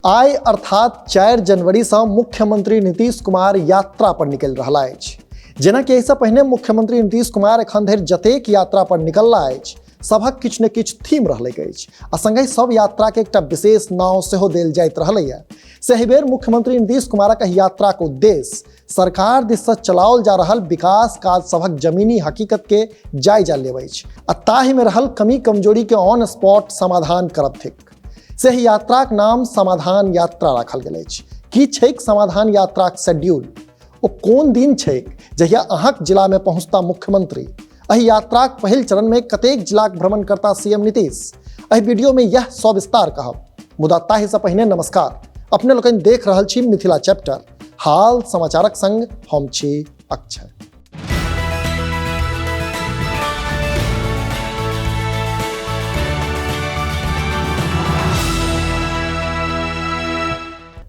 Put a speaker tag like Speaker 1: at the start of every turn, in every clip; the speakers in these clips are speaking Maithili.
Speaker 1: आइ अर्थात 4 जनवरी से मुख्यमंत्री नीतीश कुमार यात्रा पर निकलि रहला अछि। जेनाकि एहिसँ पहिने मुख्यमंत्री नीतीश कुमार एखन धरि जतेक यात्रा पर निकलला अछि सभक किछु ने किछु थीम रहलैक अछि आ संगहि सब यात्रा के एकटा विशेष नाव सेहो देल जाइत रहलैए। से एहि बेर मुख्यमंत्री नीतीश कुमारक एहि यात्राक उद्देश्य सरकार दिससँ चलाओल जा रहल विकास काज सभक जमीनी हकीकत के जायजा लेब अछि आ ताहिमे रहल कमी कमजोरी के ऑन स्पॉट समाधान करब थिक। से एहि यात्राक नाम समाधान यात्रा राखल गेल अछि। की छैक समाधान यात्राक शेड्यूल, ओ कोन दिन छैक जहिया अहाँक जिला में पहुंचता मुख्यमंत्री, एहि यात्राक पहिल चरण में कतेक जिलाक भ्रमण करता सीएम नीतीश, एहि वीडियो में यह सविस्तार कहब। मुदा ताहिसँ पहिने नमस्कार, अपने लोकनि देख रहल छी मिथिला चैप्टर, हाल समाचारक संग हम छी अक्षय।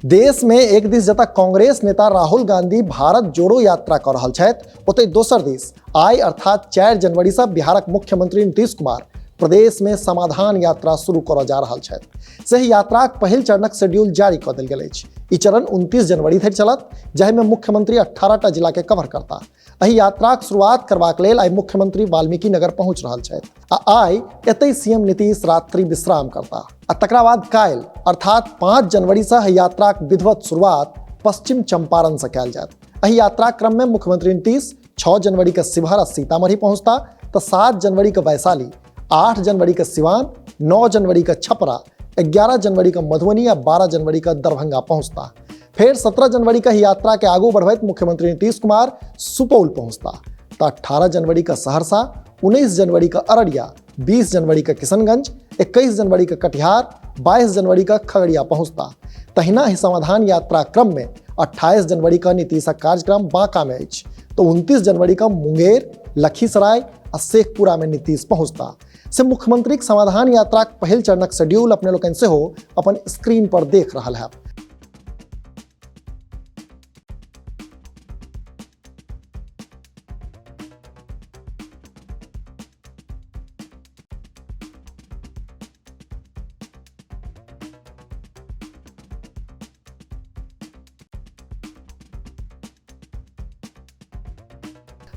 Speaker 1: देश में एक दिस जतऽ कांग्रेस नेता राहुल गांधी भारत जोड़ो यात्रा कर रहल छथि, ओतहि दोसर दिस आइ अर्थात 4 जनवरी से बिहारक मुख्यमंत्री नीतीश कुमार प्रदेश में समाधान यात्रा शुरू करऽ जा रहल छथि। से यात्राक पहिल चरणक शेड्यूल जारी कऽ देल गेल अछि। ई चरण 29 जनवरी धरि चलत, जाहिमे मुख्यमंत्री 18टा जिला के कवर करता। एहि यात्राक शुरुआत करबाक लेल आइ मुख्यमंत्री वाल्मीकि नगर पहुंच रहल छथि आ आइ एतहि सीएम नीतीश रात्रि विश्राम करता आ तकरा बाद काल्हि अर्थात 5 जनवरी से एहि यात्राक विधिवत शुरुआत पश्चिम चंपारण से कयल जायत। एहि यात्रा क्रम में मुख्यमंत्री नीतीश 6 जनवरी के शिवहर आ सीतामढ़ी पहुंचता तो 7 जनवरी के वैशाली, 8 जनवरी के सिवान, 9 जनवरी के छपरा, 11 जनवरी के मधुबनी आ 12 जनवरी के दरभंगा पहुंचता। फिर 17 जनवरी के यात्रा के आगू बढ़बैत मुख्यमंत्री नीतीश कुमार सुपौल पहुंचता तो 18 जनवरी के सहरसा, 19 जनवरी के अररिया, 20 जनवरी के किशनगंज, 21 जनवरी के कटिहार, 22 जनवरी के खगड़िया पहुंचता। तहिना ही समाधान यात्रा क्रम में 28 जनवरी का नीतीशक कार्यक्रम बांका में अछि तो 29 जनवरी का मुंगेर, लखीसराय आ शेखपुरा में नीतीश पहुंचता। से मुख्यमंत्री समाधान यात्राक पहिल चरणक शेड्यूल अपने लोकनि सेहो अपन स्क्रीन पर देख रहल है।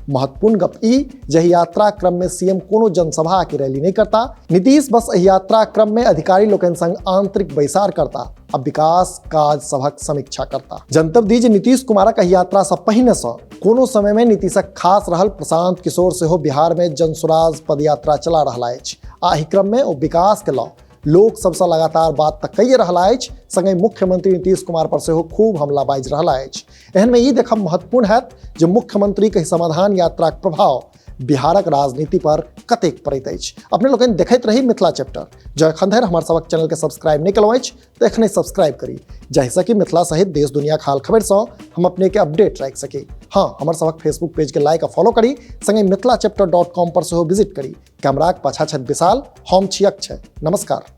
Speaker 1: महत्वपूर्ण गप ई जे एहि यात्रा क्रम में सीएम कोनो जनसभा के रैली नहीं करता। नीतीश बस एहि यात्रा क्रम में अधिकारी लोकनि संग आंतरिक बैसार करता आ विकास काज सभक समीक्षा करता। जनतब दी जे नीतीश कुमारक एहि यात्रा से पहिने से कोनो समय में नीतीशक खास रहल प्रशांत किशोर सेहो बिहार में जनसुराज पदयात्रा चला रहला अछि आ एहि क्रम में ओ विकास के लऽ लोक सबसँ लगातार बात तऽ कइए रहला अछि, संगहि मुख्यमंत्री नीतीश कुमार पर सेहो खूब हमला बाजि रहला अछि। एहन में ई देखब महत्वपूर्ण हैत जे मुख्यमंत्री के समाधान यात्राक प्रभाव बिहारक राजनीति पर कतेक पड़ैत अछि। अपने लोकनि देखैत रही मिथिला चैप्टर। जँ एखन धरि हमर सबक चैनल के सब्सक्राइब नहि केलहुँ अछि तऽ एखने सब्सक्राइब करी, जाहिसँ कि मिथिला सहित देश दुनियाक हाल खबरिसँ हम अपने के अपडेट राखि सकी। हाँ, हमर सबक फेसबुक पेज के लाइक आ फॉलो करी, संगहि मिथिला चैप्टर.com पर सेहो विजिट करी। कैमराक पाछा छथि विशाल, हम छी अक्षय। नमस्कार।